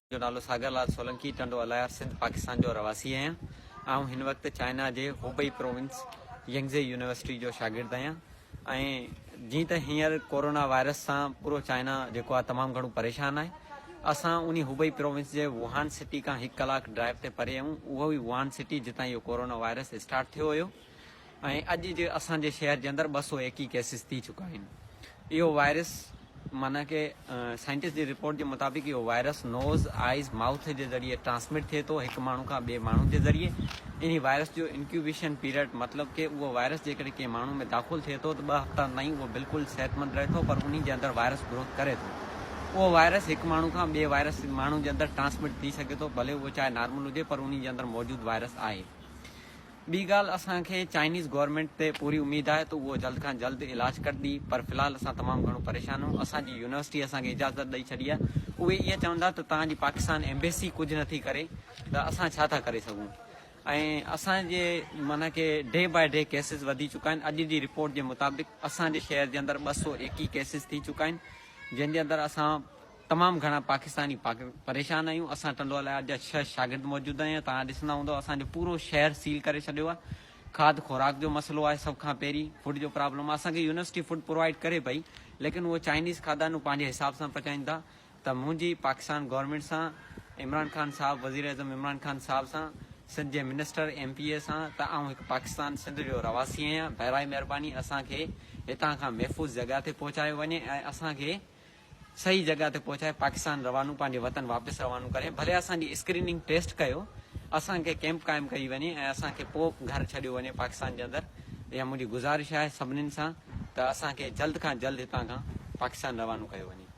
منهنجو نالو ساگر لال سولنڪي ٽنڊو الهيار سنڌ پاڪستان جو رهواسي آهيان. آئون هن وقت چائنا جي هوبئي پروونس ينگزي يونيورسٽي جو شاگرد آهيان ۽ جيئن ته هينئر ڪورونا وائرس سان پورو چائنا جيڪو آهي تمام گهڻو پريشان آهي اسان انهي هوبئي پروونس جي ووهان سٽي کان هڪ ڪلاڪ ڊرائيو تي پري آهيون اهو ئي ووهان سٽي جتان اهو ڪورونا وائرس اسٽارٽ ٿيو هيو ۽ اڄ جي اسان جي شهر جي اندر 221 ڪيسز ٿي چڪا آهن. اهو وائرس معنيٰ ڪي سائنٽسٽ جي رپورٽ جي مطابق اهو وائرس نوز، آئيز، مائوٿ جي ذريعي ٽرانسمٽ ٿئي ٿو هڪ ماڻهو کان ٻئي ماڻهو جي ذريعي. انهي وائرس جو انڪيوبيشن پيريڊ مطلب ڪي اهو وائرس جيڪڏهن ڪنهن ماڻهو ۾ داخل ٿئي ٿو ته ٻه هفتن تائين اهو بلڪل صحتمند رهي ٿو پر انهي جي اندر وائرس گروٿ ڪري ٿو. اهو وائرس هڪ ماڻهو کان ٻئي وائرس ماڻهو جي اندر ٽرانسمٽ ٿي سگهي ٿو ڀلي اهو چاهي نارمل هجي پر انهي جي اندر موجود وائرس آهي. ٻي ڳالهه اسان کي چائنيز گورنمينٽ تي پوري اميد آهي ته اهو جلد کان جلد علاج ڪڍندي پر في الحال اسان تمام گهڻو پريشان آهيون اسان جي يونيورسٽي اسان کي اجازت ڏئي ڇڏي آهي اهي ائين چون ٿا ته توهان جي پاڪستان ايمبيسي ڪجهه نٿي ڪري ته اسان ڇا ٿا ڪري سگهون ۽ اسان جي معنيٰ K day by day cases وڌي چڪا آهن اڄ جي رپورٽ جي مطابق اسان جي شهر جي اندر 221 ڪيسز ٿي چڪا آهن جنهن جي اندر اسان تمام گهڻا پاڪستاني پريشان آهيون اسان ٽنڊو الهيار جا ڇهه شاگرد موجود آهيون توهان ڏسندا هوندو اسان جو پورو شهر سيل ڪري ڇڏيو آهي کاڌ خوراڪ جو مسئلو آهي سڀ کان پهرين فوڊ جو پرابلم آهي اسان کي يونيورسٽي فوڊ پرووائيڊ ڪري پئي ليڪن اهو چائنيز کاڌا آهن پنهنجي حساب سان پچائين ٿا ته منهنجي پاڪستان گورنمينٽ سان عمران خان صاحب وزير اعظم عمران خان صاحب سان سنڌ جي منسٽر ايم پي اي سان ته آئون هڪ پاڪستان سنڌ جو رهواسي آهيان برائي مهرباني اسان کي هتان کان محفوظ جڳهه تي پهچايو وڃي ۽ اسان کي صحيح جڳهه تي پهچائي پاڪستان روانو پنهنجي وطن واپس روانو ڪري ڀلي اسان جي اسڪريننگ ٽيسٽ ڪيو اسان کي ڪيمپ قائم ڪئي وڃي ۽ اسان کي پوء گهر ڇڏيو وڃي پاڪستان جي اندر اها منهنجي گذارش آهي سڀنين سان ته اسان کي جلد کان جلد هتان کان پاڪستان روانو ڪيو وڃي.